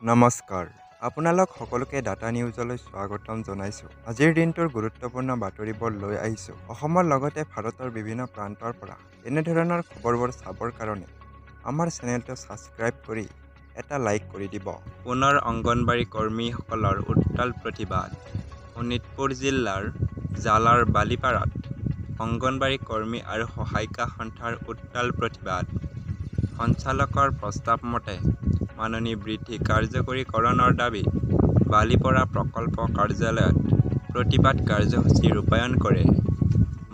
নমস্কাৰ, আপোনালোক সকলোকে ডাটা নিউজলৈ স্বাগতম জনাইছোঁ। আজিৰ দিনটোৰ গুৰুত্বপূৰ্ণ বাতৰিবোৰ লৈ আহিছোঁ অসমৰ লগতে ভাৰতৰ বিভিন্ন প্ৰান্তৰ পৰা। এনেধৰণৰ খবৰবোৰ চাবৰ কাৰণে আমাৰ চেনেলটো ছাবস্ক্ৰাইব কৰি এটা লাইক কৰি দিব। পুনৰ অংগনবাড়ী কৰ্মীসকলৰ উত্তাল প্ৰতিবাদ। শোণিতপুৰ জিলাৰ জালাৰ বালিপাৰাত অংগনবাড়ী কৰ্মী আৰু সহায়িকা সন্থাৰ উত্তাল প্ৰতিবাদ। সঞ্চালকৰ প্ৰস্তাৱ মতে মাননি বৃদ্ধি কাৰ্যকৰীকৰণৰ দাবীত বালিপৰা প্ৰকল্প কাৰ্যালয়ত প্ৰতিবাদ কাৰ্যসূচী ৰূপায়ণ কৰে।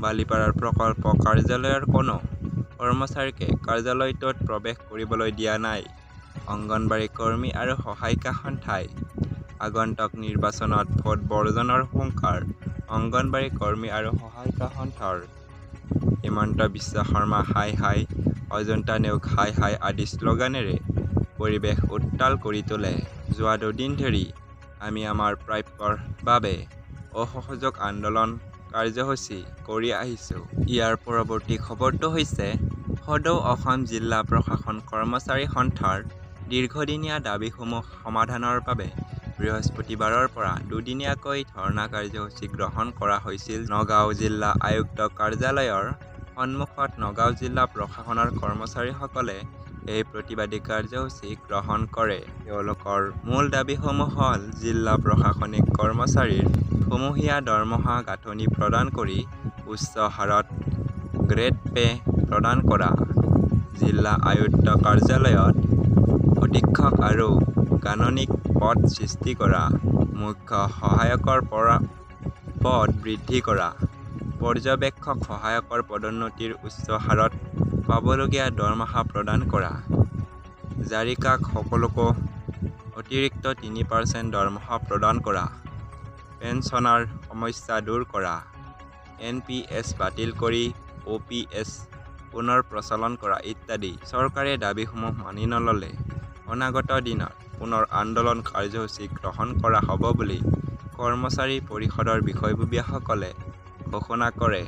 বালিপাৰাৰ প্ৰকল্প কাৰ্যালয়ৰ কোনো কৰ্মচাৰীকে কাৰ্যালয়টোত প্ৰৱেশ কৰিবলৈ দিয়া নাই অংগনবাড়ী কৰ্মী আৰু সহায়িকা সন্থাই। আগন্তুক নিৰ্বাচনত ভোট বৰ্জনৰ হুংকাৰ অংগনবাড়ী কৰ্মী আৰু সহায়িকা সন্থাৰ। হিমন্ত বিশ্ব শৰ্মা হায় হায়, অজন্তা নেওগ হায় হায় আদি শ্লোগানেৰে পৰিৱেশ উত্তাল কৰি তোলে। যোৱা দুদিন ধৰি আমি আমাৰ প্ৰাপ্যৰ বাবে অসহযোগ আন্দোলন কাৰ্যসূচী কৰি আহিছো। ইয়াৰ পৰৱৰ্তী খবৰটো হৈছে সদৌ অসম জিলা প্ৰশাসন কৰ্মচাৰী সন্থাৰ দীৰ্ঘদিনীয়া দাবীসমূহ সমাধানৰ বাবে বৃহস্পতিবাৰৰ পৰা দুদিনীয়াকৈ ধৰ্ণা কাৰ্যসূচী গ্ৰহণ কৰা হৈছিল। নগাঁও জিলা আয়ুক্ত কাৰ্যালয়ৰ সন্মুখত নগাঁও জিলা প্ৰশাসনৰ কৰ্মচাৰীসকলে এই প্ৰতিবাদী কাৰ্যসূচী গ্ৰহণ কৰে। তেওঁলোকৰ মূল দাবীসমূহ হ'ল জিলা প্ৰশাসনিক কৰ্মচাৰীৰ সমূহীয়া দৰমহা গাঁথনি প্ৰদান কৰি উচ্চ হাৰত গ্ৰেড পে' প্ৰদান কৰা, জিলা আয়ুক্ত কাৰ্যালয়ত অধীক্ষক আৰু গাণনিক পদ সৃষ্টি কৰা, মুখ্য সহায়কৰ পৰা পদ বৃদ্ধি কৰা, পৰ্যবেক্ষক সহায়কৰ পদোন্নতিৰ উচ্চ হাৰত পাবলগীয়া দৰমহা প্ৰদান কৰা, জাৰিকাক সকলকো অতিৰিক্ত 3% দৰমহা প্ৰদান কৰা, পেঞ্চনাৰ সমস্যা দূৰ কৰা, এন পি এছ বাতিল কৰি অ' পি এছ পুনৰ প্ৰচলন কৰা ইত্যাদি। চৰকাৰে দাবীসমূহ মানি নল'লে অনাগত দিনত পুনৰ আন্দোলন কাৰ্যসূচী গ্ৰহণ কৰা হ'ব বুলি কৰ্মচাৰী পৰিষদৰ বিষয়ববীয়াসকলে ঘোষণা কৰে।